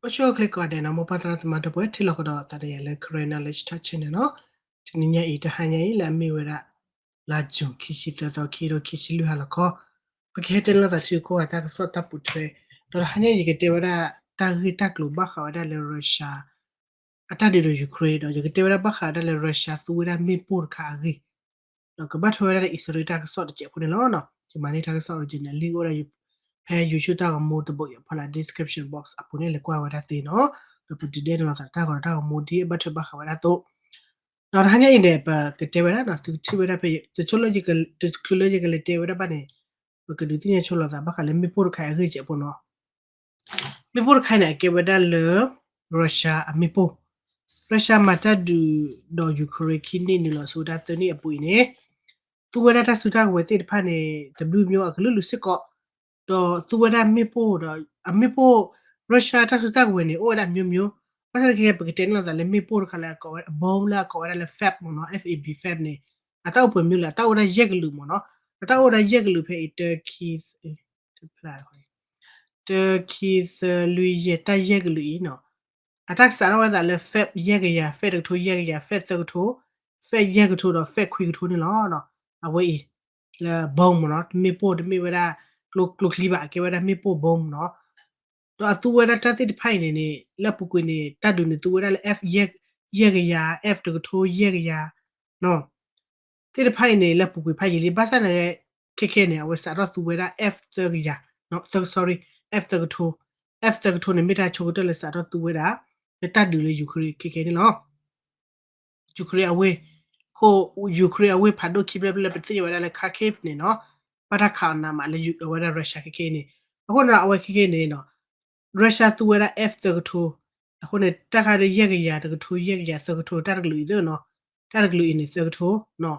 အိၣ်ဆူၣ်အိၣ်ချ့ကိးဂၤဒဲးနီၤ, မိၢ်ပၢ်သရၣ်သမါဒီပုၢ်ဝဲၢ် ထံၣ်လိာ်ကဒီးသးဒီးယၤလၢ Karen Knowledge Talk Channel နီၤ. တနံၤညါအံၤ တဟါညါအံၤ လၢအမ့ၢ်ဝဲဒၣ် လါ June ခံဆံသၢသီ ခံကထိခံဆံလွံၢ် ဟါလီၤခီ, ပကဟဲတဲန့ၢ်လိာ်သးထံကီၢ်အတၢ်ကစီၣ်တၢ်ပိာ်ထွဲ, ဒီးတဟါညါအံၤ ယကတဲဝဲဒၣ်တၢ်ဂ့ၢ်တၢ်ကျိၤဘၣ်ဃးဝဲဒၣ်လၢ Russia အတၢ်ဒုးဒီး Ukraine ဒီး ယကတဲဝဲဒၣ်ဘၣ်ဃးဝဲဒၣ်လၢ Russia သူဝဲဒၣ်မ့ၣ်ပိၢ်တခါအဂ့ၢ်, ဒီးကဘၣ်ထွဲဝဲဒၣ်လၢ အံႇစရ့လးတၢ်ကစီၣ်တစဲးဖိန့ၣ်လီၤ. ယမၤန့ၢ်တၢ်ကစီၣ် original link အိၣ်ဒၣ် ဖဲ YouTube တၢ်ဂီၤမူတဘိအံၤအဖီလာ် description box အပူၤန့ၣ် လဲၤကွၢ်ဝဲဒၣ်သ့နီၤ, ဒီးပဒုးဒဲန့ၢ်လိာ်သးတၢ်ဂီၤတၢ်ဂီၤမူဒ်အဘၣ်ထွဲဘၣ်ဃးဝဲဒၣ်အသိး, ဒီးတဟါညါအံၤန့ၣ် ပကတဲဝဲဒၣ်နီၤ, သုကထံၣ်ဝဲဒၣ်ဖဲ တချုးလၢယကလဲၤတဲဝဲဒၣ်ဘၣ်န့ၣ်, ပကဒုးသ့ၣ်ညါဆိလိာ်သးဘၣ်ဃးလၢမ့ၣ်ပိၢ်တခါအံၤအဂ့ၢ်စဲးဖိနီၤ. မ့ၣ်ပိၢ်တခါအံၤန့ၣ် အကဲဝဲဒၣ်လၢ Russia အမ့ၣ်ပိၢ်, Russia မၤတၢ်ဒုးဒီး Ukraine ခံနံၣ်နုာ်လီၤဆူဝဲဒၣ်သၢနံၣ်အပူၤအံၤန့ၣ်, သူဝဲဒၣ်တၢ်စုတၢ်ကဝဲၤသ့ၣ်တဖၣ်န့ၣ် တဘျုးမံၤအကလုာ်လုာ်စ့ၢ်ကီး, ဒီးသူဝဲဒၣ်မ့ၣ်ပိၢ်ဒီး အမ့ၣ်ပိၢ် Russia တၢ်စုတၢ်ကဝဲၤန့ၣ် အိၣ်ဝဲဒၣ်မျိုးမျိုး, ဘၣ်ဆၣ်သနာ်က့ ပကတဲန့ၢ်လိာ်သးလၢမ့ၣ်ပိၢ်တခါလၢအကိးဝဲ bomb လၢအကိးဝဲဒၣ်လၢ fab မ့ၢ်နီၤ, F A B fab န့ၣ်, အတၢ်အိၣ်ပှဲၤမ့ၢ်လၢ အတၢ်အိၣ်ဝဲဒၣ်ယဲၢ်ကလုာ်မ့ၢ်နီၤ, အတၢ်အိၣ်ဝဲဒၣ်ယဲၢ်ကလုာ်ဖဲအံၤ တၢ ခံ တဖျၢၣ် တၢ ခံ သၢ လွံၢ် ယဲၢ် တၢ်ယဲၢ်ကလုာ်အံၤနီၤ, အတၢ်ကစးထီၣ်ဝဲသးလၢ fab ယဲၢ်ကယၤ, fab တကထိယဲၢ်ကယၤ, fab သၢကထိ, fab ယဲၢ်ကထိဒီး fab ခွံကထိန့ၣ်လီၤ. အဝဲအံၤ လၢ bomb မ့ၢ်နီၤ, မ့ၣ်ပိၢ်တမ့ၢ်ဝဲဒၣ် ကျိချံဘၣ်, အကဲဝဲဒၣ်မ့ၣ်ပိၢ် bomb နီၤ, ဒီးအသူဝဲဒၣ်တၢ်သ့ၣ်တဖၣ်အံၤန့ၣ်န့ၣ် လၢအပူၤကွံာ်န့ၣ် တၢ်ဒုးန့ၣ်သူဝဲဒၣ်လၢ F ယဲၢ်ကယၤ, F တကထိယဲၢ်ကယၤ သ့ၣ်တဖၣ်အံၤန့ၣ် လၢအပူၤကွံာ်ဖးယံာ်လံ, ဘၣ်ဆၣ်န့ၣ် ခဲခဲန့ၣ် အဝဲစးထီၣ်သူဝဲဒၣ် F သၢကယၤ, သၢ sorry, F သၢကထိ, F သၢကထိန့ၣ် မ့ၢ်တၢ်ဆိကတၢၢ်လၢစးထီၣ်သူဝဲဒၣ် လၢတၢ်ဒုးလၢ Ukraine ခဲခဲန့ၣ်လီၤ. Ukraine အဝ့ၢ်, ခိၣ် Ukraine အဝ့ၢ်ဖးဒိၣ်ခံဖျၢၣ်ဖျၢၣ်လၢပသ့ၣ်ညါဝဲဒၣ်လၢ Kharkiv န့ၣ်နီၤ, ဘၣ်တၢ်ခးအီၤနးမးလၢအဝဲဒၣ် Russia ခဲခဲအံၤန့ၣ်, အဃိန့ၣ်ဒီး အဝဲခဲခဲအံၤန့ၣ်နီၤ Russia သူဝဲဒၣ် F သၢကထိ, အဃိန့ၣ် တၢ်ခါဒ်ယဲၢ်ကယၤ တကထိ ယဲၢ်ကယၤ သၢကထိ တၢ်တကလုာ်အံၤသ့နီၤ, တၢ်တကလုာ်အံၤန့ၣ် သၢကထိနီၤ,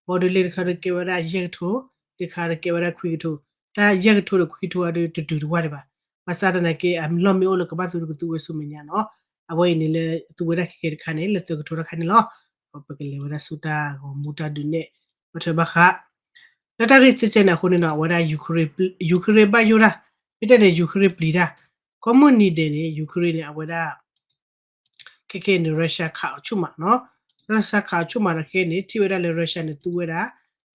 ဘီဒုးလ့တခါဒ်ကဲဝဲဒၣ်ယဲၢ်ကထိ, တခါဒ်ကဲဝဲဒၣ်ခွံကထိ, တၢ်ယဲၢ်ကထိဒီးခွံကထိအံၤဒ်တတုၤတဝၢ်ဒံးဘၣ်, ဘၣ်ဆၣ်သနာ်က့ အလီၢ်မ့ၢ်အိၣ်လၢကဘၣ်သူတကသူဝဲဆူမဲာ်ညါနီၤ, အဝဲအံၤန့ၣ်လၢသူဝဲဒၣ်ခဲခဲတခါန့ၣ် လၢသၢကထိတခါန့ၣ်လီၤ. ပကလဲၤဝဲဒၣ်ဆူတၢ်ဂီၤမူတၢ်ဒုးနဲၣ် ဘၣ်ထွဲဘၣ်ဃး လၢတၢ်ဂ့ၢ်ကဲကဲန့ၣ်အဃိန့ၣ်နီၤ အဝဲဒၣ် Ukraine ဘၣ်ယိၣ်တၢ်, မ့ၢ်တဲန့ၣ် Ukraine ပျံၤတၢ်, ကိးမုၢ်နံၤဒဲးန့ၣ် Ukraine န့ၣ် အဝဲဒၣ် ခဲခဲအံၤန့ၣ် Russia ခးအီၤဆူၣ်မးနီၤ, Russia ခးအီၤဆူၣ်မးဒီးခဲခဲအံၤန့ၣ် ထံၣ်ဝဲဒၣ်လၢ Russia န့ၣ် သူဝဲဒၣ်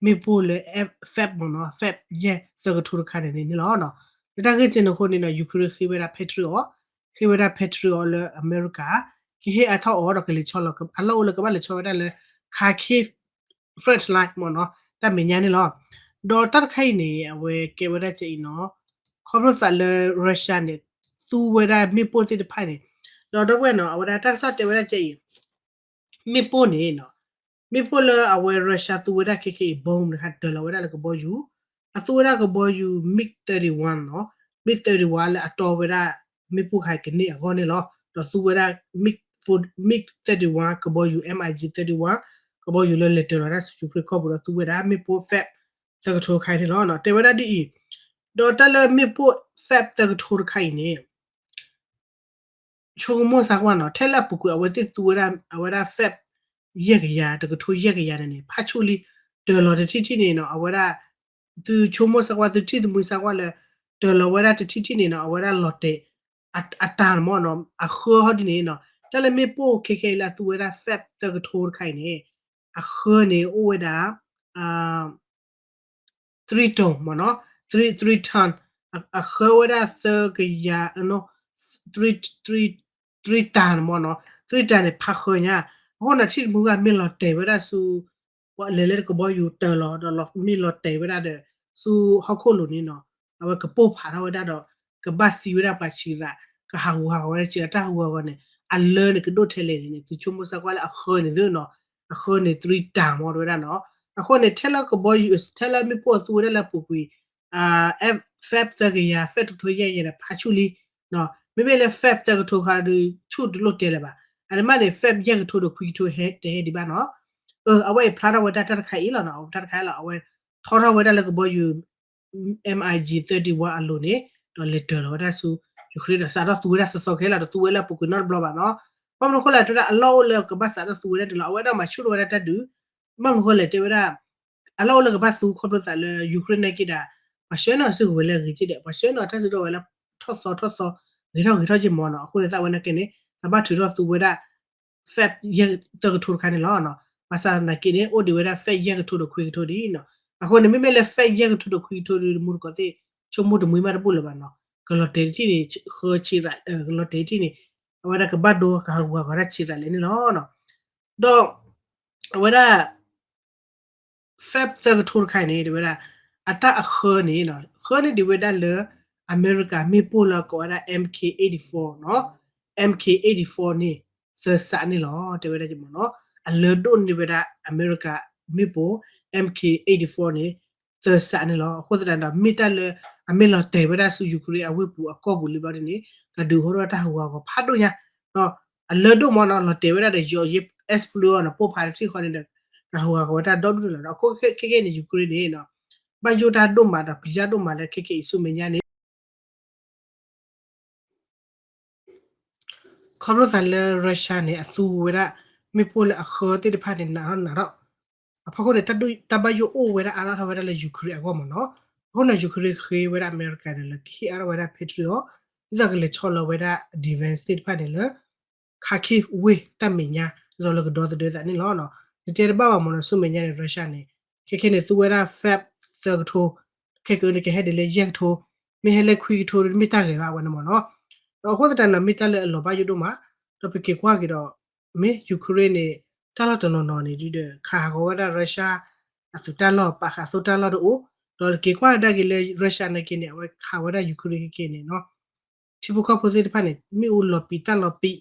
မ့ၣ်ပိၢ်လၢ fab မ့ၢ်နီၤ, fab ယဲၢ် သၢကထိတခါန့ၣ်န့ၣ်လီၤ. လၢတၢ်ဂ့ၢ်ကဲန့ၣ်အဃိန့ၣ်နီၤ Ukraine ဃ့ဝဲဒၣ် Patriot, ဃ့ဝဲဒၣ် Patriot လၢအမဲရကၤ, ကဟ့ၣ်အါထီၣ်အီၤဒီးကလဲၤဆီလီၤ အလီၢ်အိၣ်လၢကဘၣ်လဲၤဆီဝဲဒၣ်လၢ Kharkiv front line မ့ၢ်နီၤ, တၢ်မဲာ်ညါန့ၣ်လီၤ. ဒီးတၢ်တခါအံၤန့ၣ် အဝဲကဲဝဲဒၣ်ကဲအံၤနီၤ, ခီဖျိသးလၢ Russia န့ၣ် သူဝဲဒၣ်မ့ၣ်ပိၢ်သ့ၣ်တဖၣ်န့ၣ်, ဒီးဒီပုၢ်ဝဲၢ်နီၤ အဝဲဒၣ်တၢ်ကစီၣ်တဲဝဲဒၣ်ကဲအံၤ, မ့ၣ်ပိၢ်န့ၣ်နီၤ, မ့ၣ်ပိၢ်လၢအဝဲ Russia သူဝဲဒၣ်ခဲခဲအံၤ bomb န့ၣ် တၢၤလီၤဝဲဒၣ်လၢကဘီယူၤ, အသူဝဲဒၣ်ကဘီယူၤ MiG thirty-one နီၤ, MiG thirty-one လၢအတီဝဲဒၣ် မ့ၣ်ပိၢ်ခါအံၤကန့ၢ်အဂီၢ်န့ၣ်လီၤ. ဒီးသူဝဲဒၣ် MiG thirty-one ကဘီယူၤ MiG thirty-one ကဘီယူၤလၢလဲၤတၢၤလီၤဝဲဒၣ်ဆူ Ukraine ကီၢ်ပူၤဒီးသူဝဲဒၣ်မ့ၣ်ပိၢ် fab သၢကထိတခါအံၤန့ၣ်လီၤ. တဲဝဲဒၣ်ဒ်အံၤ, ဒီးတၢ်လၢမ့ၣ်ပိၢ် fab သၢကထိတခါအံၤန့ၣ် ဆိကမိၣ်စၢ်ကွၢ်နီၤ ထဲလၢအပူၤကွံာ် အဝဲသ့ၣ်သူဝဲဒၣ် အဝဲဒၣ် fab ယဲၢ်ကယၤ တကထိယဲၢ်ကယၤန့ၣ်န့ၣ် ဖးဆူၣ်လံ တၢၤလီၤတထံၣ်ထံၣ်န့ၣ်နီၤ အဝဲဒၣ် သုဆိကမိၣ်စၢ်ကွၢ် သုထံၣ်သမံစၢ်ကွၢ်လၢ တၢၤလီၤဝဲဒၣ်တထံၣ်ထံၣ်န့ၣ်နီၤ အဝဲဒၣ်လီၤတဲာ် အတၢ်န့ၣ်မ့ၢ်နီၤ အဃၢဟီဒ်န့ၣ်နီၤ တၢ်လၢမ့ၣ်ပိၢ်ခဲခဲအံၤလၢအသူဝဲဒၣ် fab သၢကထိတခါအံၤန့ၣ် အဃၢန့ၣ်အိၣ်ဝဲဒၣ် three ton မ့ၢ်နီၤ three three ton အဃၢဝဲဒၣ်သၢကယၤ three three ton န့ၣ်မ့ၢ်နီၤ three ton န့ၣ် ဖးဃၢညါ အဃိန့ၣ် ထံၣ်တမူဂၤမ့ၢ်လီၤတဲာ်ဝဲဒၣ်ဆူ ပှၤလဲၤလၢကဘီယူၤတၢၤလီၤဒီးမ့ၢ်လီၤတဲာ်ဝဲဒၣ်ဒီး ဆူဟီၣ်ခိၣ်လိၤန့ၣ်နီၤ အဝဲကပိၢ်ဖးထီၣ်ဝဲဒၣ်ဒီး ကဘၣ်သံဝဲဒၣ်ပှၤဆံးရး ကဟးဂူာ်ဟးဂီၤဝဲဒၣ်ဆံးရး တၢ်ဟးဂူာ်ဟးဂီၤန့ၣ် အလၢန့ၣ်ကဒိၣ်ထဲလဲၣ်န့ၣ် သုဆိကမိၣ်စၢ်ကွၢ်လၢအဃၢန့ၣ်သ့နီၤ အဃၢန့ၣ် three ton မ့ၢ်တဝဲဒၣ်နီၤ အဃိန့ၣ် ထဲလၢကဘီယူၤ ထဲလၢမ့ၣ်ပိၢ်အသူဝဲဒၣ်လၢအပူၤကွံာ် fab သၢကယၤ fab တကထိယဲၢ်ကယၤန့ၣ် ဖးဆူၣ်လံ မ့မ့ၢ်လၢ fab သၢကထိခါဒီး ဆူၣ်တလိၣ်တဲလၢၤဘၣ် အန့ၣ်မ့ၢ်န့ၣ် fab ယဲၢ်ကထိဒီးခွံကထိတဟဲဒံးဘၣ်နီၤ အဝဲအံၤဖျါထီၣ်ဝဲဒၣ်တၢ်တခါအံၤလီၤနီၤ တၢ်တခါအံၤလီၤ အဝဲထီထီၣ်ဝဲဒၣ်လၢကဘီယူၤ MiG thirty-one အလိၤန့ၣ် ဒီးလဲၤတၢၤလီၤဝဲဒၣ်ဆူ Ukraine ဒီးစးထီၣ်သူဝဲဒၣ်သီသီခဲလၢာ်ဒီးသူဝဲလၢအပူၤကွံာ်နီတဘျီဘၣ်နီၤ ဘၣ်မနုၤဃိလဲၣ် တဲဝဲဒၣ်အလီၢ်အိၣ်လၢကဘၣ်စးထီၣ်သူဝဲဒၣ်န့ၣ်လီၤ အဝဲဒၣ်မၤဆူၣ်ထီၣ်ဝဲဒၣ်တၢ်ဒုး ဘၣ်မနုၤဃိလဲၣ် တဲဝဲဒၣ် အလီၢ်အိၣ်လၢကဘၣ်သူခီဖျိသးလၢ Ukraine နာ်က့ဒီး ပှၤဆှၢနီၤစုကဝဲၤလၢအဂ့ၤက့ဒီး ပှၤဆှၢနီၤတၢ်စုဒီးဝဲလၢထီၣ်သီထီၣ်သီ ဂ့ၤထီၣ်ဂ့ၤထီၣ်က့မ့ၢ်နီၤ. အဃိန့ၣ်သးဝဲန့ၣ်က့န့ၣ် သးဘၣ်ထုးထီၣ်သူဝဲဒၣ် Fed ယဲၢ်သၢကထိတခါန့ၣ်လီၤ. ဘၣ်ဆၣ်သနာ်က့န့ၣ် အိၣ်ဒံးဝဲဒၣ် Fed ယဲၢ်ကထိဒီးခွံကထိဒ်နီၤ. အဃိန့ၣ် မ့မ့ၢ်လၢ Fed ယဲၢ်ကထိဒီးခွံကထိဒီး မူတကိးသ့ၣ် ဆိကမိၣ်တမှံၤမးတဘူၣ်လၢၤဘၣ်နီၤ. ကလီၤတဲာ်တထံၣ်န့ၣ် ဃၢဆံးရး ကလီၤတဲာ်တထံၣ်န့ၣ် အဝဲဒၣ်ကဘၣ်ဒိကဟးဂူာ်ဟးဂီၤတၢ်ဆံးရးလဲၣ်န့ၣ်လီၤ. ဒီး အဝဲဒၣ် Fed သၢကထိတခါအံၤန့ၣ် တဲဝဲဒၣ် အတၢ်အဃၢန့ၣ် ဃၢန့ၢ်ဒံးဝဲဒၣ်လၢ အမဲရကၤမ့ၣ်ပိၢ်လၢကိးဝဲဒၣ် MK eighty-four နီၤ, MK eighty-four န့ၣ် သၢစးန့ၣ်လီၤ တဲဝဲဒၣ်က့မ့ၢ်နီၤ. အလၢဒိၣ်န့ၢ်ဝဲဒၣ်အမဲရကၤမ့ၣ်ပိၢ် MK eighty-four န့ၣ် သၢစးန့ၣ်လီၤ. အဃိသတးဒီး မ့ၢ်တၢ်လၢ အမ့ၢ်လီၤတဲာ်ဝဲဒၣ်ဆူ Ukraine အဝ့ၢ်ပူၤအကီၢ်ပူၤလံဘျီဒ်န့ၣ် ကဒုးအိၣ်ထီၣ်တၢ်ဟးဂူာ်ဟးဂီၤဖးဒိၣ်ညါ ဒီးအလၢဒိၣ်မ့ၢ်နီၤ လီၤတဲာ်ဝဲဒၣ်ဒီး ယီၤယ့ S ပျုအီၤနီၤ ပိၢ်ဖးတထံၣ်ဃီန့ၣ်ဒီး ကဟးဂူာ်ဟးဂီၤဝဲတၢ်ဒီဒူၣ်န့ၣ်လီၤ. ဒီးအခိၣ်ခဲခဲအံၤန့ၣ် Ukraine န့ၣ် ဘၣ်ယိၣ်တၢ်ဒိၣ်မးဒီးပျံၤတၢ်ဒိၣ်မးလၢခဲခဲအံၤဆူမဲာ်ညါန့ၣ် ခီဖျိသးလၢ Russia န့ၣ် အသူဝဲဒၣ် မ့ၣ်ပိၢ်လၢအဃၢသ့ၣ်တဖၣ်န့ၣ် နးထီၣ်နးထီၣ် အဖီခိၣ်န့ၣ် တၢ်ဘၣ်ယိၣ်အိၣ်ဝဲဒၣ်အါထီၣ်ထီၣ်ဝဲဒၣ်လၢ Ukraine အဂီၢ်မ့ၢ်နီၤ. အဃိန့ၣ် Ukraine ဃ့ဝဲဒၣ်အမဲရကၤန့ၣ်လၢကဟ့ၣ်အါထီၣ်ဝဲဒၣ် Patriot ဒ်သိးကလဲၤဆီလီၤဝဲဒၣ် defense သ့ၣ်တဖၣ်န့ၣ်လၢ Kharkiv ဝ့ၢ်တၢ်မဲာ်ညါ ဒ်သိးလၢကဒီသဒၢသးန့ၣ်လီၤ. နတဲတဘၣ်ဘၣ်မ့ၢ်နီၤ ဆူမဲာ်ညါန့ၣ် Russia န့ၣ် ခဲခဲန့ၣ် သူဝဲဒၣ် Feb သၢကထိ ခဲကန့ၣ်ကဟဲဒ်လၢယဲၢ်ကထိ မ့ၢ်ဟဲလၢခွံကထိ မ့ၢ်တၢ်ဂဲၤဘၣ်ဝဲန့ၣ်မ့ၢ်နီၤ. ဒီးအဃိသတးန့ၣ် မ့ၢ်တၢ်လၢအလီၤဘၣ်ယိၣ်ဒိၣ်မး ဒီးပက့ၤကွၢ်က့ၤဒီး မ့ၢ် Ukraine န့ၣ် တၢ်လီၢ်တနီၤနီၤန့ၣ်ဒီး ခးဟးဂီၤဝဲဒၣ် Russia အသုးတၢ်လီၢ် ပာ်ဃာ်အသိတၢ်လီၢ်တအိၣ်, ဒီးက့ၤကွၢ်ကဒါက့ၤလၢ Russia နာ်က့န့ၣ် အဝဲခးဝဲဒၣ် Ukraine ခဲက့န့ၣ်နီၤ ထံဖိကီၢ်ဖိသ့ၣ်တဖၣ်န့ၣ် မ့ၣ်အူလီၤပံာ်တၢ်လီၤပံာ်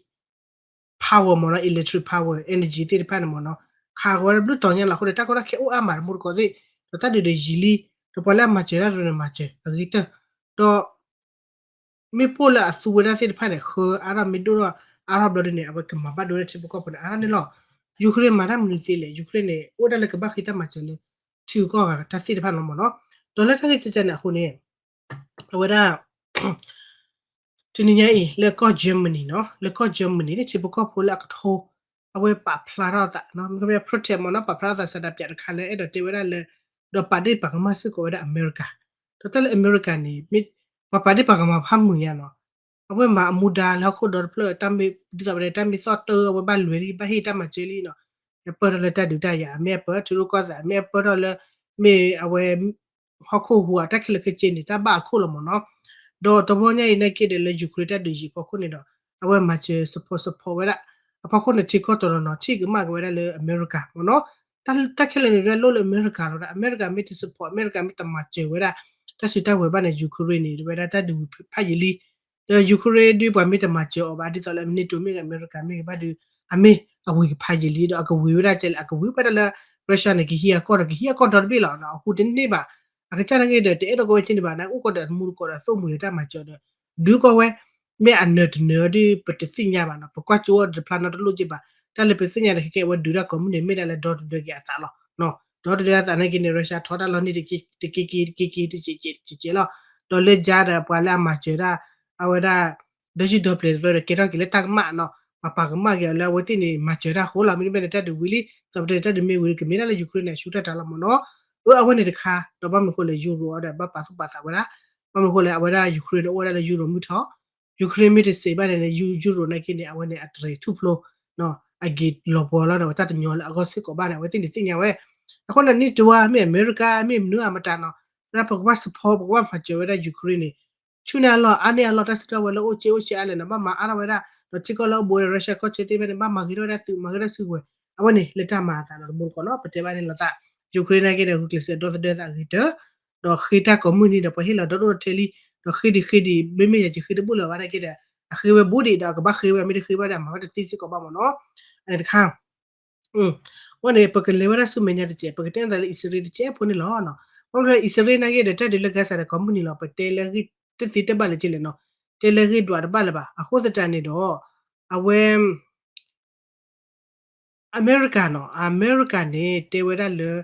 power မ့ၢ်နီၤ electric power energy သ့ၣ်တဖၣ်န့ၣ်မ့ၢ်နီၤ ခးဟးဂီၤဝဲဒၣ်ဘျုးတီၤညါလီၤ. အဃိန့ၣ် တၢ်ကီတၢ်ခဲအိၣ်အါမး တမူတကိးသ့ၣ် ဒီးတၢ်ဒုးဒီးယံာ်လံ ဒီးပှၤလၢအမၤစၢၤတၢ်တရၢန့ၣ်မၤစၢၤအဂ့ၤကတၢၢ် ဒီး မ့ၣ်ပိၢ်လၢအသူဝဲဒၣ်သ့ၣ်တဖၣ်န့ၣ် ဃၢအါထီၣ်မ့ၢ်ဒိၣ်ထီၣ်အါထီၣ်ဘျီဒ်န့ၣ် အဝဲကမၤဘၣ်ဒိဝဲဒၣ်ထံဖိကီၢ်ဖိန့ၣ် အါထီၣ်န့ၣ်လီၤ. Ukraine မၤတၢ်မနုၤသ့လဲၣ်. Ukraine န့ၣ် အိၣ်ဒၣ်လၢကဘၣ်ဃ့တၢ်မၤစၢၤလၢ ထံဂုၤကီၢ်ဂၤတၢ်သ့ၣ်တဖၣ်လီၤမ့ၢ်နီၤ. ဒီးလၢတၢ်ဂ့ၢ်ကဲကဲန့ၣ်အဃိန့ၣ် အဝဲဒၣ် တနံၤညါအံၤ လၢကီၢ် Germany နီၤ, လၢကီၢ် Germany န့ၣ် ထံဖိကီၢ်ဖိလၢအကထိ အဝဲပာ်ဖျါထီၣ်သး မ့ၢ်ကမ့ၢ် protest မ့ၢ်နီၤ ပာ်ဖျါထီၣ်သး ဆန္ဒပြ တခါလၢအဲၣ်ဒိးတဲဝဲဒၣ်လၢ ဒီးပာ်ဒ့ၣ်ပာ်ကမၣ်စ့ၢ်ကီးဝဲဒၣ်အမဲရကၤ, ဒီးတၢ်လၢအမဲရကၤန့ၣ် မ့ၢ်ပှၤပာ်ဒ့ၣ်ပာ်ကမၣ်ဖးမုာ်ညါနီၤ, အဝဲမၤအမူဒါလၢဟီၣ်ခိၣ်ဒီတဖျၢၣ် တၢ်မ့ၢ်ဒ်သိးပတဲ တၢ်မ့ၢ်သီၣ်တၢ် အဝဲဘၣ်လဲၤလံ ဘၣ်ဟ့ၣ်တၢ်မၤစၢၤလံနီၤ, အပၢၢ်ထီၣ်လၢတၢ်ဒုးတၢ်ယၤ မ့ၢ်အပၢၢ်ထံရူၢ်ကီၢ်သး မ့ၢ်အပၢၢ်ထီၣ်လၢ မ့ၢ်အဝဲ ဟီၣ်ခိၣ်ဟူးအတၢ်ခဲလၢာ်ခဲဆ့န့ၣ် တၢ်ဘၣ်အခိၣ်လီၤမ့ၢ်နီၤ. ဒီးတဘျီညါအံၤနာ်က့ဒီးလၢ Ukraine တၢ်ဒုးယံာ်ဖီခိၣ်န့ၣ်ဒီး အဝဲမၤစၢၤ support support ဝဲဒၣ် အဖီခိၣ်န့ၣ် ထံကီၢ်တနီၤနီၤ ထံၣ်ကမၣ်က့ၤဝဲဒၣ်လၢအမဲရကၤမ့ၢ်နီၤ. တၢ်ခဲလၢာ်န့ၣ် ဒၣ်လိၣ်လၢအမဲရကၤလီၤ. အမဲရကၤမ့ၢ်တ support အမဲရကၤမ့ၢ်တမၤစၢၤဝဲဒၣ် တၢ်စုတၢ်ဝဲၤဘၣ်န့ၣ် Ukraine န့ၣ် ဝဲဒၣ်တၢ်ဒုးဝံၤဖးယံာ်လံ ဒီး Ukraine ဒ်ပှၤမ့ၢ်တမၤစၢၤအီၤဘၣ် ဒ်သိးလၢ NATO မ့ၢ်ဂ့ၤ အမဲရကၤမ့ၢ်ဂ့ၤဘၣ်ဒီး အမ့ၢ်အဝံၤကဖးယံာ်လံ ဒီးအကဝံၤဝဲဒၣ်ကဲလဲၣ် အကဝံၤဝဲဒၣ်လၢ Russia န့ၣ် ကဟံးအကီၢ်ဒီး ကဟံးအကီၢ်ဒီတဘ့ၣ်လီၤ အဟူးတန့ၢ်ဘၣ်. အကစၢ်နာ်က့ဒီး တအဲၣ်ဒိးကီဝဲကန့ၣ်ဘၣ် နအိၣ်ကီးဒီးအမူတကိးဒီးသိၣ်မှံၤဒီးတၢ်မၤစၢၤဒီး ဒုးကီဝဲ မ့ၢ်အနၢၤတနၢၤဒီး ပတသ့ၣ်ညါဘၣ်နီၤ ပကွၢ်ကၠိအီၤဒီးတဖျါနီတလိၣ်က့ဘၣ်. တၢ်လၢပသ့ၣ်ညါဒီးခဲကဲ အဝဲဒုးတၢ်ကိးမုၢ်န့ၣ် မ့ၢ်ဒၣ်လၢဒီတဒၢက့ၤအသးလီၤ. ဒီတဒၢအသးနာ်က့န့ၣ် Russia ထီတၢ်လီၢ်န့ၣ် တက့က့တက့က့တက့က့တက့က့လီၤ. ဒီးလၢယါဒီးပှၤလၢအမၤစၢၤဒၣ် အဝဲဒၣ် ဒီးယုၢ်ဒီပျဲၢ်တဖျၢၣ်ဒီး ကဲထီၣ်က့ၤလၢတၢ်ကမၣ်နီၤ ပှၤပာ်ကမၣ်က့ၤအီၤလၢအဝဲသ့ၣ်န့ၣ် မၤစၢၤတၢ်ဃိလီၤ. မ့တမ့ၢ်န့ၣ် တၢ်ဒုးဝံၤလံ ဒီးပတဲန့ၣ် တၢ်ဒုးမ့ၢ်ဝံၤဒီး ကမ့ၢ်ဒၣ်လၢ Ukraine န့ၣ် အဆူၣ်တၢ်တၢ်လီၤမ့ၢ်နီၤ. အဝဲန့ၣ်တခါ ဒီးဘၣ်မနုၤဃိလဲၣ် Europe အီၤဒီး ဘၣ်ပာ်သူၣ်ပာ်သးဝဲဒၣ် ဘၣ်မနုၤဃိလဲၣ် အဝဲဒၣ် Ukraine ဒီးအိၣ်ဝဲဒၣ်လၢ Europe မုၢ်ထီၣ် Ukraine မ့ၢ်တစဲးဘၣ်န့ၣ် Europe နာ်က့န့ၣ် အဝဲန့ၣ် အတရံးထူၣ်ဖျိ အဂ့ၤလီၤပှီၤလီၤဒီး တၢ်တညီလၢအဂီၢ်စ့ၢ်ကီးဘၣ်န့ၣ် အဝဲသ့ၣ်န့ၣ်သ့ၣ်ညါဝဲ. အဃိန့ၣ် NATO ဧါ မ့ၢ်အမဲရကၤ မ့ၢ်မနုၤအမတၤနီၤ ဝဲဒၣ်ပကဘၣ် support ပကဘၣ်မၤစၢၤဝဲဒၣ် Ukraine န့ၣ် ဆူၣ်န့ၢ်အလီၢ် အါန့ၢ်အလီၢ် တၢ်စုတၢ်ဝဲၤလၢအိၣ်စ့အိၣ်စ့အါလဲၣ်နီၤ ဘၣ်မၤအါထီၣ်ဝဲဒၣ် ဒီးထံကီၢ်လၢအဘူးဒီး Russia ကီၢ်ဆၢသ့ၣ်တဖၣ်န့ၣ် ဘၣ်မၤဂ့ၤထီၣ်ဝဲဒၣ်သုး မၤဂ့ၤထီၣ်စုကဝဲၤ အဝဲန့ၣ် လၢတၢ်မၤအသးဒီးတမူတကိးနီၤ ပတဲဘၣ်န့ၣ်လိာ်သး Ukraine နာ်က့ဒီး ဂုာ်ကျဲးစၢးဒီသဒၢသးအဂ့ၤတၢၢ် ဒီးဃ့တၢ်ကိးမုၢ်နံၤဒီး ပှၤဟ့ၣ်လီၤဒီဒိၣ်ထဲလံ ဒီးဃ့ဒံးဃ့ဒံး မ့မ့ၢ်ယၤကဃ့တဘူၣ်လၢၤဘၣ်နာ်က့ဒီး အဃ့ဝဲဘူးဒံးဒီး အကဘၣ်ဃ့ဝဲ မ့ၢ်တဃ့ဘၣ်ဒီး အမၤဝဲတသ့စ့ၢ်ကီးဘၣ်မ့ၢ်နီၤ. အန့ၣ်တခါ အဝဲန့ၣ် ပကလဲၤဝဲဒၣ်ဆူမဲာ်ညါတစဲး ပကတဲနသးလၢအံၣ်စရ့လးတစဲးဖိန့ၣ်လီၤ. ဘၣ်မနုၤလၢအံၣ်စရ့လးနာ်က့ဒီး တၢ်ဒုးလၢ Gaza ဒီးကိးမုၢ်နံၤလီၤ ပတဲလၢတသ့တဘၣ်လၢကလဲၣ်နီၤ တဲလၢဂ့ၢ်ဒွးတဘၣ်လၢၤဘၣ် အဃိသတးန့ၣ်ဒီး အဝဲ အမဲရကၤနီၤ အမဲရကၤန့ၣ် တဲဝဲဒၣ်လၢ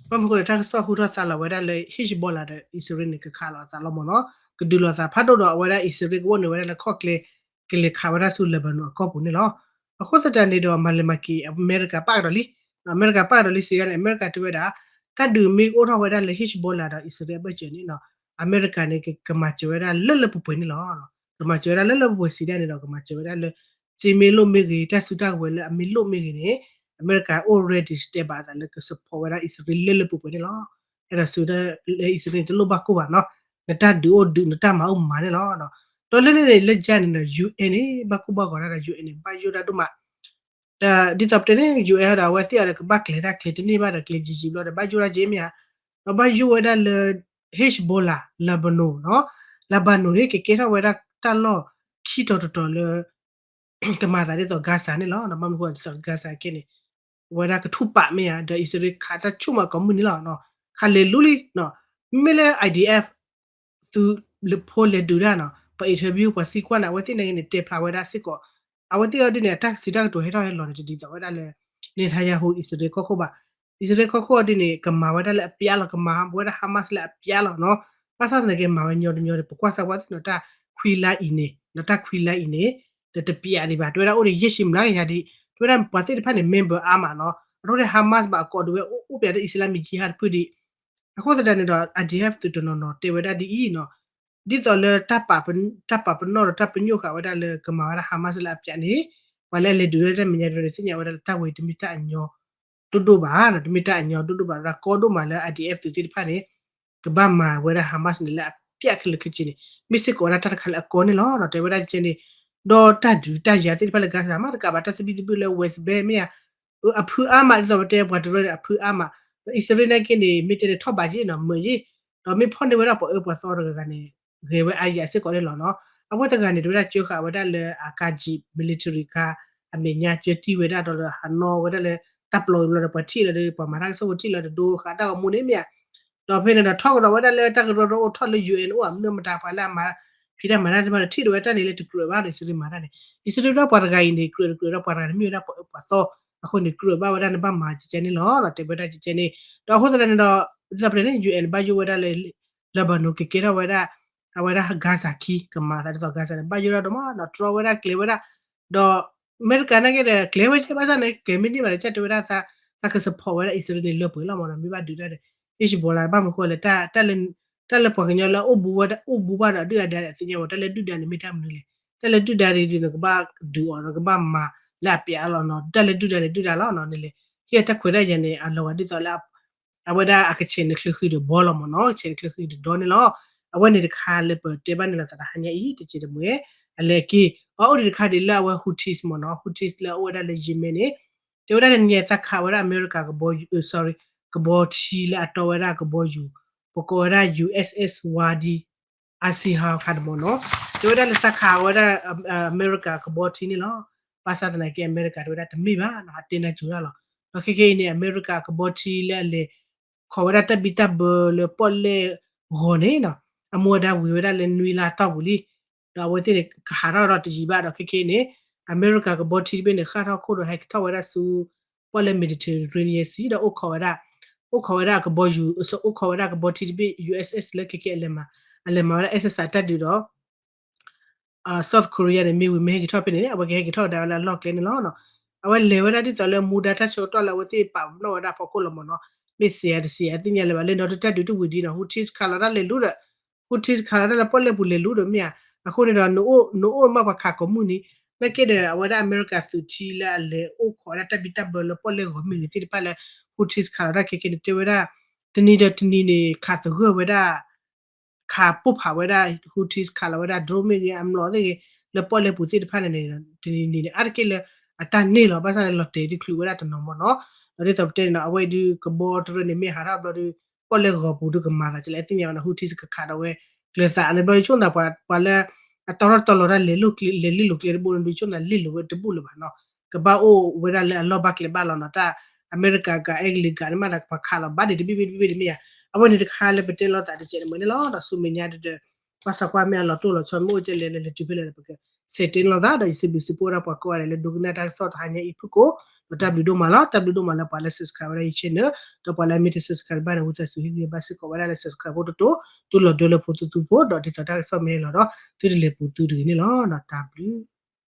ဘၣ်မနုၤဃိလဲၣ် တၢ်ကစီၣ်ဟူထီၣ်သါလီၤဝဲဒၣ်လၢ Hezbollah ဒီးအံၣ်စရ့လးန့ၣ် ကခးလိာ်အသးလီၤမ့ၢ်နီၤ ကဒုးလိာ်သးဖးဒိၣ်ဒီး အဝဲဒၣ်အံၣ်စရ့လးကအိၣ်န့ၢ်ဝဲဒၣ်လၢခီၣ်ကျဲ ကလဲၤခးဝဲဒၣ်ဆူ Lebanon အကီၢ်ပူၤန့ၣ်လီၤ. အဃိသတးန့ၣ်ဒီး မၤလဲၤမၤက့ၤ အမဲရကၤပာ်ကဒီးလံ အမဲရကၤပာ်ကဒီးလံစံးဒၣ်န့ၣ် အမဲရကၤတဲဝဲဒၣ် တၢ်ဒုးမ့ၢ်အိၣ်ထီၣ်ဝဲဒၣ်လၢ Hezbollah ဒီးအံၣ်စရ့လးအဘၢၣ်စၢၤန့ၣ်နီၤ အမဲရကၤန့ၣ် ကမၤစၢၤဝဲဒၣ်လၢလၢပှဲၤပှဲၤန့ၣ်လီၤ. ကမၤစၢၤဝဲဒၣ်လၢလၢပှဲၤပှဲၤစံးဒၣ်န့ၣ်ဒီး ကမၤစၢၤဝဲဒၣ်လၢ စ့မ့ၢ်လိၣ်မ့ၢ်ဂ့ၤ တၢ်စုတၢ်ကဝဲၤလၢအမ့ၢ်လိၣ်မ့ၢ်ဂ့ၤန့ၣ် အမဲရကၤအိၣ် ready တဲဘၣ်အသးလၢက support ဝဲဒၣ်အံၣ်စရ့လးလၢလၢပှဲၤပှဲၤန့ၣ်လီၤ. အဲၣ်ဒိးစံးဝဲဒၣ်လၢအံၣ်စရ့လးန့ၣ် တလိၣ်ဘၣ်ကိၢ်ဘၣ်နီၤ, နတၢ်ဒုးအိၣ်ဒုး နတၢ်မၤအိၣ်မၤန့ၣ်လီၤ. ဒီးလၢန့ၣ်န့ၣ် လၢကၠါန့ၣ်ဒီး ယူၣ်အ့ၣ်န့ၣ် ဘၣ်ကိၢ်ဘၣ်ဂီၤဒၣ်ဒီး ယူၣ်အ့ၣ်န့ၣ် ဘၣ်ယိၣ်ဒၣ်ဒိၣ်မး ဒီးဒ်သိးပတဲန့ၣ် ယူၣ်အ့ၣ်ဒီး အဝဲသ့ၣ်အီၤဒီး ကဘၣ်ကျဲၤတၢ်ကျဲၤတန့ၢ်ဘၣ်ဒီး ကျဲၤယံာ်ယံာ်ဘျီဒီး ဘၣ်ယိၣ်ဒၣ်က့မ့ၢ်ဧါ, ဒီးဘၣ်ယိၣ်ဝဲဒၣ်လၢ Hezbollah Lebanon နီၤ, Lebanon န့ၣ် ကကဲထီၣ်ဝဲဒၣ်တၢ်လီၢ်ခံတီၤတတီၤလၢ ကမၤသးဒ်သိး Gaza န့ၣ်လီၤ. ဘၣ်မနုၤဃိဒ်သိး Gaza ကဲန့ၣ် ဝဲဒၣ်ကထူၣ်ပာ်မ့ၢ်ဧါ, ဒီးအံၣ်စရ့လးခးတၢ်ဆူၣ်မးကိးမုၢ်နံၤလီၤ. ခးလဲၤလူလံ, မ့မ့ၢ်လၢ I D F သုးဖိလဲၤဒုးတၢ်နီၤ, ပှၤ interview ပှၤသံကွၢ်န့ၣ် အဝဲသ့ၣ်န့ၣ်ဂ့ၤန့ၣ် တဲဖျါဝဲဒၣ်စ့ၢ်ကီး, အဝဲသ့ၣ်အီၤဒ်န့ၣ် အတၢ်စံးတၢ်ကတိၤဟဲထီၣ်ဟဲလီၤန့ၣ် တဒ်သိးဝဲဒၣ်လၢ Netanyahu အံၣ်စရ့လးကီၢ်ခိၣ်ဘၣ်. အံၣ်စရ့လးကီၢ်ခိၣ်အီၤဒ်န့ၣ် ကမၤဝဲဒၣ်လၢအပျဲလီၤ, ကမၤဝဲဒၣ် Hamas လၢအပျဲလီၤနီၤ. ဘၣ်ဆၣ်သနာ်က့မၤဝဲညီတညီဒီး ပကွၢ်စၢၤပှၤသ့ၣ်နီၤ တၢ်ခွံလါအံၤန့ၣ် ဒီးတၢ်ခွံလါအံၤန့ၣ် ဒီးတပျဲဒံးဘၣ်, တဲဝဲဒၣ်အိၣ်ဒီးယဲၢ်ဆံမျးကယၤဒံး, တဲဝဲဒၣ်ပှၤသ့ၣ်တဖၣ်န့ၣ် member အါမးနီၤ, အဒိန့ၣ် Hamas ဘၣ်အကိးဒုးဝဲအိၣ်ပျဲဒီး Islamic Jihad တဖုဒံး အဃိသတးန့ၣ်ဒီး I D F သုးတနီၤနီၤတဲဝဲဒၣ်ဒ်အံၤနီၤ, ဒ်သိးလၢ တၢ်ပာ်ပနီၣ်ဒီးတၢ်ပညိၣ်ဃာ်ဝဲဒၣ်လၢကမၤဝဲဒၣ် Hamas လၢအပျဲန့ၣ်, ပှၤလၢအလဲၤဒုးတၢ်မဲာ်ညါတဖၣ်န့ၣ် သ့ၣ်ညါဝဲဒၣ်လၢတၢ်ဝဲတမ့ၢ်တၢ်အညီဒိၣ်ဒိၣ်ဘၣ်, တမ့ၢ်တၢ်အညီဒိၣ်ဒိၣ်ဘၣ်, ဒီးကီဒိၣ်မးလၢ I D F သုးသ့ၣ်တဖၣ်န့ၣ် ကဘၣ်မၤဝဲဒၣ် Hamas န့ၣ်လၢအပျဲခဲလၢာ်ခဲဆ့န့ၣ် မ့ၢ်စ့ၢ်ကီးဝဲဒၣ်တၢ်တခါလၢအကီန့ၣ်လီၤ. တဲဝဲဒၣ်ကဲန့ၣ်, ဒီးတၢ်ဒုးတၢ်ယၤသ့ၣ်တဖၣ်လၢ Gaza မ့ၢ်တကးဘၣ် တၢ်သဘံၣ်သဘုၣ်လၢ West Bank မ့ၢ်ဧါ အဖုအါမး ဒ်သိးပတဲပှၤတရၢန့ၣ် အဖုအါမး, ဒီးအံၣ်စရ့လးန့ၣ်က့န့ၣ် မ့ၢ်တဲန့ၣ်ထီၣ်ဘးယ့ၣ်နီၤ မုာ်ယ့ၣ်, ဒီးမ့ၢ်ဖီၣ်န့ၢ်ဝဲဒၣ်ပှၤအၢပှၤသီတဂၤဂၤန့ၣ် ဂဲၤဝဲအါယၤစ့ၢ်ကီးန့ၣ်လီၤနီၤ. အဝဲတဂၤန့ၣ် တဲဝဲဒၣ်ကၢဃာ်ဝဲဒၣ်လၢအကါယံာ် military ကါ အမဲာ်ညါကၢတံၢ်ဝဲဒၣ်ဒီး ဟးနီၣ်ဝဲဒၣ်လၢ တၢ်ပျီအံၤဘျီဒီး ပှၤထံၣ်လီၤဒီး ပှၤမၤတၢ်ကစီၣ်ဖိထံၣ်လီၤဒီး ဒိဃာ်တၢ်ဂီၤမူန့ၣ်မ့ၢ်ဧါ, ဒီးဖဲန့ၣ်ဒီးထီၣ်ကဒီးဝဲဒၣ်လၢတၢ်ကရၢကရိအိၣ်ထီၣ်လၢ ယူၣ်အ့ၣ်န့ၣ် အိၣ်အမနုၤမတၤ ပှၤလၢအမၤဖံးတၢ်မၤတၢ်သ့ၣ်တဖၣ်န့ၣ် ထံၣ်ဒိးဝဲတၢ်န့ၣ်လၢတကြၢးဘၣ်ဒီး အံၣ်စရ့လးမၤတၢ်န့ၣ် အံၣ်စရ့လးဒီးပှၤတဂၤအံၤန့ၣ် ကြၢးတကြၢးဒီးပှၤတဂၤန့ၣ် မ့ၢ်ဝဲဒၣ်ပှၤအၢပှၤသီ, အဃိန့ၣ် ကြၢးဘၣ်ဝဲဒၣ်န့ၣ် ဘၣ်မၤကကဲန့ၣ်လီၤ တဲဝဲဒၣ်ကကဲန့ၣ်, ဒီးအဃိသတးန့ၣ်ဒီး ဒ်သိးပတဲန့ၣ် ယူၣ်အ့ၣ်န့ၣ် ဘၣ်ယိၣ်ဝဲဒၣ်လၢ Lebanon ကကဲထီၣ်ဝဲဒၣ် အဝဲဒၣ် Gaza ခံ ကမၤသးဒ်သိး Gaza န့ၣ် ဘၣ်ယိၣ်ဒၣ်ဒိၣ်မးနီၤ တြီဝဲဒၣ်ကျဲၤဝဲဒၣ်, ဒီး အမဲရကၤနာ်က့ဒီး ကျဲၤဝဲကဲဘၣ်ဆၣ်န့ၣ် ကဲၤမ့ၢ်န့ၢ်ဘၣ်ဒီး ကၢ်တဲဝဲဒၣ် သးက support ဝဲဒၣ်အံၣ်စရ့လးန့ၣ်လၢပှဲၤလီၤမးနီၤ မ့ၢ်ဘၣ်ဒုးတၢ်ဒီး Hezbollah ဘၣ်မနုၤဃိလဲၣ် တၢ်လၢပှၤကညီလၢအအိၣ်ဘူးဝဲဒၣ် အိၣ်ဘူးဘၣ်ဒီးဒုၣ်ဒါဒီး အသ့ၣ်ညါဝဲ တၢ်လၢဒုၣ်ဒါန့ၣ်မ့ၢ်တၢ်မနုၤလဲၣ်, တၢ်လၢဒုၣ်ဒါန့ၣ်ဒီး နကဘၣ်ဒုးအီၤ နကဘၣ်မၤလၢအပျဲလီၤနီၤ တၢ်လၢဒုၣ်ဒါန့ၣ်ဒုၣ်ဒါလီၤနီၤ န့ၣ်လဲၣ်, ဟ့ၣ်အတၢ်ခွဲးတၢ်ယာ်န့ၣ် အလီၤဂာ်ဒ်သိးလၢ အဝဲဒၣ်အကဆဲးန့ၣ် ချၢဃံဒီးဘီလီၤမးနီၤ ကဆဲးန့ၣ် ချၢဃံဒီးဒီန့ၣ်လီၤ. အဝဲန့ၣ်တခါလၢပတဲဘၣ်န့ၣ်လီၤသးတဟါညါအံၤ တစဲးတမှဲၤ အလဲၤက့ၤ အအိၣ်ဒံးတခါဒံးလၢအဝဲ Houthis မးနီၤ Houthis လၢအအိၣ်ဝဲဒၣ်လၢ Yemen န့ၣ် တဲဝဲဒၣ်တနံၤညါသးခးဝဲဒၣ်အမဲရကၤကဘီယူၤ sorry ကဘီထံလၢအတီဝဲဒၣ်ကဘီယူၤ ပကိးဝဲဒၣ် USS Wadi Azizah ခါန့ၣ်မးနီၤ တဲဝဲဒၣ်လၢသးခးဝဲဒၣ် အမဲရကၤကဘီထံန့ၣ်လီၤ. ဘၣ်ဆၣ်သနာ်က့ အမဲရကၤတဲဝဲဒၣ်တမ့ၢ်ဘၣ်နီၤ ဟးတဲနၢ်စူၤဒၣ်လီၤ. ဒီးခဲကနံၣ်အံၤန့ၣ် အမဲရကၤကဘီထံလၢအလဲၤ ခိးဝဲဒၣ်တၢ်ဘံၣ်တၢ်ဘၢလၢပီၣ်လဲၣ်ဂီၤန့ၣ်နီၤ အမူအဒါဝံၤဝဲဒၣ်လၢနွံလါတီၢ်ပူၤလံ. ဒီးအဝဲသ့ၣ်န့ၣ် ကဟးထီၣ်ဒီးတယံာ်ဘၣ်ဒီးခဲကနံၣ်အံၤန့ၣ် အမဲရကၤကဘီထံတဘ့ၣ်န့ၣ် ဃၣ်ထီၣ်ခိၣ်ဒီးဟဲကထီၣ်ဝဲဒၣ်ဆူ ပီၣ်လဲၣ် Mediterranean Sea ဒီးအိၣ်ခိးဝဲဒၣ် အိၣ်ခိးဝဲဒၣ်ကဘီယူၤ အိၣ်ခိးဝဲဒၣ်ကဘီထံတဘ့ၣ် USS လၢခဲကနံၣ်အံၤ အလဲၤမၤဝဲဒၣ် exercise တၢ်ဒုးဒီး South Korea န့ၣ် မ့ၢ်ဝံၤမ့ၢ်ဟဲက့ၤထီၣ်ဖဲန့ၣ်န့ၣ် အဝဲကဟဲက့ၤထီၣ်ကဒါဝဲလၢအလီၢ်ကျဲန့ၣ်လီၤ. အဝဲလဲၤဝဲဒၣ်ဒ်သိးလၢမူဒါတၢ်ဆၢကတီၢ်လၢအဝဲသ့ၣ်ပာ်ပနီၣ်ဝဲဒၣ်ဖီခိၣ်လီၤမးနီၤ. မ့ၢ်စံးယၤတစံးယၤ သ့ၣ်ညါလၢၤဘၣ် လၢနီၤတၢ်ဒုးတဝံၤဒံးနီၤ Houthis ခးလီၤတၢ်လဲၤလူၤဒီး Houthis ခးလီၤတၢ်လၢပီၣ်လဲၣ်ပူၤလဲၤလူၤဒီးမ့ၢ်ဧါ. အဃိန့ၣ်ဒီး နအိၣ်နအိၣ်မ့ၢ်ပှၤခးကိးမုၢ်နံၤ နာ်က့ဒီး အဝဲဒၣ်အမဲရကၤသုးထံလၢအလဲၤအိၣ်ခိးဝဲဒၣ်တၢ်ဘံၣ်တၢ်ဘၢလၢပီၣ်လဲၣ်ဂီၤမ့ၢ်ဂ့ၤသ့ၣ်တဖၣ်လၢ Houthis ခးလီၤတၢ်ခဲကနံၣ်န့ၣ် တဲဝဲဒၣ် တနံၤဒီးတနံၤန့ၣ် ခးသဂၢၢ်ဝဲဒၣ် ခးပိၢ်ဖးဝဲဒၣ် Houthis ခးလီၤဝဲဒၣ် drone မ့ၢ်ဂ့ၤ အမျိာ်သ့ၣ်ဂ့ၤ လၢပီၣ်လဲၣ်ပူၤသ့ၣ်တဖၣ်န့ၣ်န့ၣ် တနံၤန့ၣ်န့ၣ် အါတက့ၢ်လၢအတၢ်န့ၢ်လီၤ ဘၣ်ဆၣ်န့ၣ် လီၤတဲာ်ဒုးချုးဝဲဒၣ်တနီၤမးနီၤ. ဒီးဒ်သိးပတဲန့ၣ်နီၤ အဝဲအံၤဒုးကဘီတရၢန့ၣ် မ့ၢ်ဟးထီၣ်ဘျီဒုး ပီၣ်လဲၣ်ဂီၤပူၤဒုးကမၤသးကလဲၣ် သ့ၣ်ညါဝဲန့ၣ် Houthis ကခးဒီးဝဲ ကျၢၤသးန့ၣ်ဘျီဒုး ဆိကမိၣ်သးပှၤလၢ အတီထီၣ်တီလီၤတၢ်လဲၤလိာ်ကျဲ လဲၤလ့လိာ်ကျဲတဘိန့ၣ်ဒုး ဆိကမိၣ်သးလ့လိာ်ဝဲတဘူၣ်လၢၤဘၣ်နီၤ. ကဘၣ်အိၣ်ဝဲဒၣ်လၢအလီၢ်ဘၣ်ကျဲဘၣ်လီၤနီၤ တၢ်အမဲရကၤဂၤ အဲကလံးဂၤန့ၣ်မးဒီး ပှၤခးလီၤဘၣ်ဒံးတဘ့ၣ်ဘ့ၣ်တဘ့ၣ်ဘ့ၣ်တမ့ၢ်ဧါ. အဝဲန့ၣ်တခါလၢပတဲလီၤသးတစဲးတမှဲၤန့ၣ်လီၤ. ဒီးဆူမဲာ်ညါဒီး ကွၢ်စၢၤကွၢ်မဲာ်အလီၤတိၢ်လီၤဆီ မ့ၢ်အိၣ်ကဲလဲၣ်လၢလဲၤတုၤဖဲလဲၣ်ဒီး ပကဆဲးတဲန့ၣ်လီၤသး ဒီးယစံးဘျုးစံးဖှိၣ်ဝဲဒၣ်ပှၤကိးဂၤဒဲးလၢဒိကနၣ်တၢ်ကစီၣ်တဟါညါအံၤဖုၣ်ကိာ် ဒီးတၢ်ဘျုးဒိၣ်မးလီၤ. တၢ်ဘျုးဒိၣ်မးလၢပှၤလၢ subscribe ဝဲဒၣ်ယ channel ဒီးပှၤလၢအမ့ၢ်တ subscribe ဘၣ်န့ၣ် ဝံသးစူၤဟ့ၣ်ဂံၢ်ဘၣ်စ့ၢ်ကီးဝဲဒၣ်လၢ subscribe ဖိတတိၤ တုၤလီၤဒၢလၢဖိသူသူဖိ ဒီးဒ်သိးတၢ်ကစီၣ်မ့ၢ်ဟဲလီၤဒီး သုတလဲၤပူၤသုတဂ့ၤန့ၣ်လီၤ. တၢ်ဘျုး